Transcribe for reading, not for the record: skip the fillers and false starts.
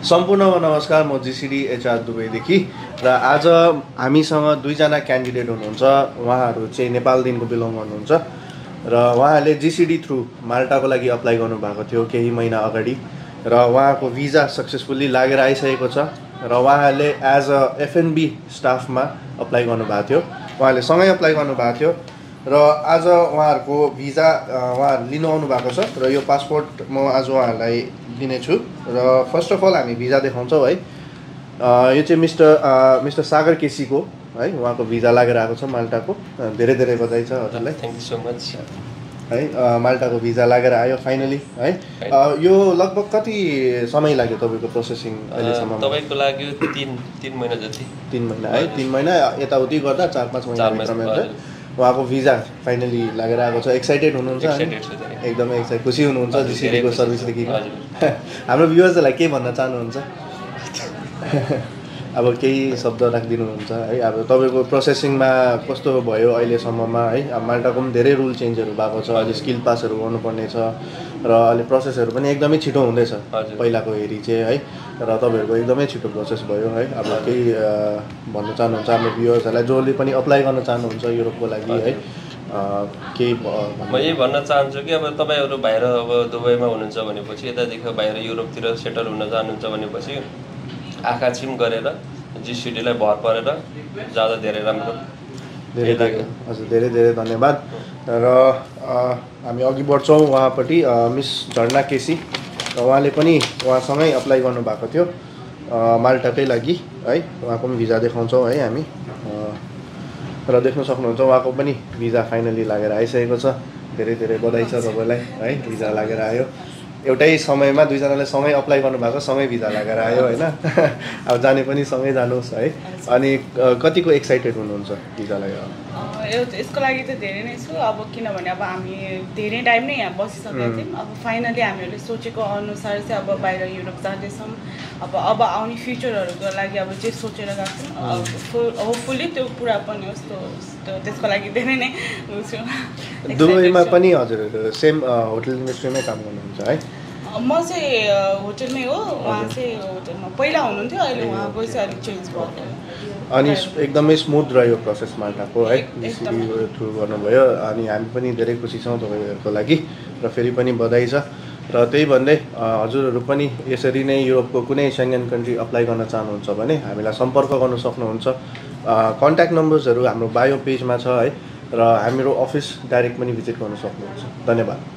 सम्पूर्णमा नमस्कार, म जीसीडी एचआर दुबईदेखि र आज हामीसँग दुईजना क्यान्डिडेट हुनुहुन्छ। उहाँहरू चाहिँ नेपालदेखिको बिलोङ गर्नुहुन्छ र उहाँहरूले जीसीडी थ्रु माल्टाको लागि अप्लाई गर्नुभएको थियो केही महिना अगाडि र उहाँको भिजा सक्सेसफुल्ली लागेर आइसकेको छ र उहाँहरूले एज अ एफएनबी स्टाफमा अप्लाई गर्नुभएको थियो। उहाँहरूले सँगै अप्लाई गर्नुभएको थियो र आज उहाँहरूको भिजा उहाँहरू लिनु आउनु भएको छ र यो पासपोर्ट म आज उहाँहरूलाई दिनेछु र फर्स्ट अफ अल हामी भिजा देखाउँछौँ है। यो चाहिँ मिस्टर सागर केसीको है, उहाँको भिजा लागेर आएको छ माल्टाको। धेरै धेरै बधाई छ हजुरलाई। थ्याङ्क यू सो मच है। माल्टाको भिजा लागेर आयो फाइनली है। यो लगभग कति समय लाग्यो तपाईँको प्रोसेसिङ अहिलेसम्म? तपाईँको लाग्यो तीन महिना जति। 3 महिना है। 3 महिना यताउति गर्दा 4-5 महिना उहाँको भिजा फाइनली लागेर आएको छ। एक्साइटेड हुनुहुन्छ? एकदमै एक्साइटेड, खुसी हुनुहुन्छ जीसीडीको सर्भिसदेखि? हाम्रो भ्युअर्सहरूलाई के भन्न चाहनुहुन्छ? अब केही शब्द राखिदिनुहुन्छ है। अब तपाईँको प्रोसेसिङमा कस्तो भयो अहिलेसम्ममा है? अब माल्टाको पनि धेरै रुल चेन्जहरू भएको छ, अहिले स्किल पासहरू गर्नुपर्ने छ र अहिले प्रोसेसहरू पनि एकदमै छिटो हुँदैछ पहिलाको हेरी चाहिँ है। र तपाईँहरूको एकदमै छिटो प्रोसेस भयो है। अब केही भन्न चाहनुहुन्छ हाम्रो भ्युअर्सहरूलाई जसले पनि अप्लाई गर्न चाहनुहुन्छ युरोपको लागि है? केही म यही भन्न चाहन्छु कि अब तपाईँहरू बाहिर अब दुबईमा हुनुहुन्छ भनेपछि, यतादेखि बाहिर युरोपतिर सेटल हुन चाहनुहुन्छ भनेपछि आँखा चिम गरेर जीसीडीलाई भर परेर जाँदा धेरै राम्रो। हजुर, धेरै धेरै धन्यवाद। र हामी अघि बढ्छौँ उहाँपट्टि। मिस झर्ना केसी र उहाँले पनि उहाँसँगै अप्लाई गर्नुभएको थियो माल्टाकै लागि है। उहाँको पनि भिजा देखाउँछौँ है हामी र देख्न सक्नुहुन्छ उहाँको पनि भिजा फाइनली लागेर आइसकेको छ। धेरै धेरै बधाई छ तपाईँलाई है, भिजा लागेर आयो। एउटै समयमा दुईजनाले सँगै अप्लाई गर्नुभएको, सँगै भिजा लागेर आयो होइन। अब जाने पनि सँगै जानुहोस् है। अनि कतिको एक्साइटेड हुनुहुन्छ भिजा लागेर? यसको लागि त धेरै नै छु। अब किनभने अब हामी धेरै टाइम नै यहाँ बसिसकेका थियौँ। अब फाइनली हामीहरूले सोचेको अनुसार चाहिँ अब बाहिर युरोप जाँदैछौँ। अब आउने फ्युचरहरूको लागि अब जे सोचेर गएको छौँ होपफुल्ली त्यो पुरा पनि होस्। त्यसको लागि धेरै नै छु। दुबईमा पनि हजुर सेम होटल इन्डस्ट्रीमै काम गर्नुहुन्छ है? म चाहिँ होटलमै हो, उहाँ चाहिँ होटलमा पहिला हुनुहुन्थ्यो, अहिले उहाँ गएपछि अलिक चेन्ज भयो। अनि एकदमै स्मुथ रह्यो प्रोसेस माल्टाको है, जीसीडी थ्रु गर्नुभयो। अनि हामी पनि धेरै खुसी छौँ तपाईँहरूको लागि र फेरि पनि बधाई छ। र त्यही भन्दै हजुरहरू पनि यसरी नै युरोपको कुनै सेन्गन कन्ट्री अप्लाई गर्न चाहनुहुन्छ भने हामीलाई सम्पर्क गर्न सक्नुहुन्छ। कन्ट्याक्ट नम्बर्सहरू हाम्रो बायो पेजमा छ है र हाम्रो अफिस डाइरेक्ट पनि भिजिट गर्न सक्नुहुन्छ। धन्यवाद।